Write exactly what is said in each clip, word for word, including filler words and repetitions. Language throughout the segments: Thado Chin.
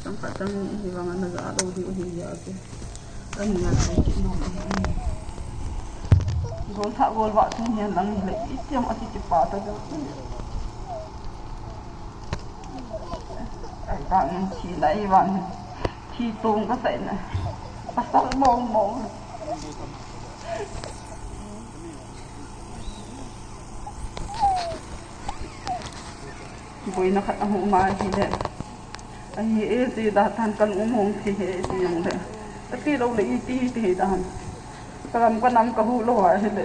Khat chang ni hi vang ana ja lo diu hi ya ke. Ani ya ke ki no. Gol tha gol va tu ni lang le i tiang ati ki pa ta ja. Ai ta ni thi na i van. Thi tong ka sai na. Pasal mong mong. Boina khat a hung ma hi le. Ahi e, ti da tan kan um hong thi he, ti jong le. Ati lo le, i ti, ti da han. Ka lam ka nam ka hu lo a hi le.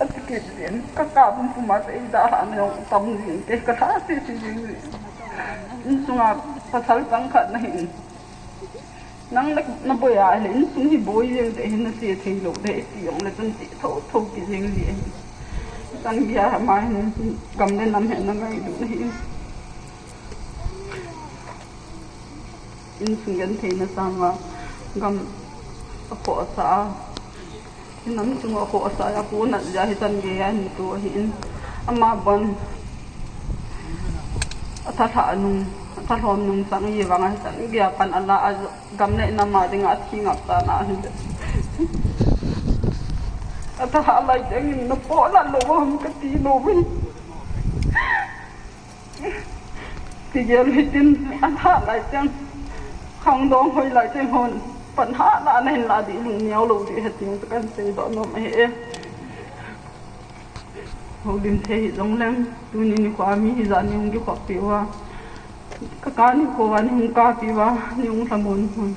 Ati ke ti en, ka ka bum puma te i da han jong tam jing ke, ka tha ti ti jing. Insunga pasal chang khat na hin. Nang le na boi a le, insung hi boi jeng te hin na se thei lo te, ti jong le chun ti tho tho ki jeng ji ahi. Tan bia ma hin gam le nam hin na ngai du na hin. Insung gen thei na sanga gam a pho sa a. Hinam chunga kho asa ya ko nat ja hi chan gei a hin tu ahin. Ama bon. A tha tha nung, a tha lhom nung sang hi vang a hi chan gei a pan ala a gam le nam a ding a thi ngap ta na hin. A tha ha lai teng in na po la lo ham ka ti lo vin. Ti gel hitin a tha lai teng. Khang dong hoi lai teng hon. Pan ha la na hin la di lung niau lo di he ting kan sei do nom he e. Holim thei hi jong leng, tuni nikho a mi hi ja ni hung kikhop pi uva. Ka ka nikho a ni hung ka pi uva, ni hung lhamon hun.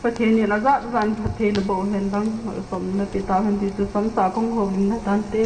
Pathen in a jat jan phatthei na bo hen lang, malsom na pi ta hen ti chu samsa kong holim na tan te.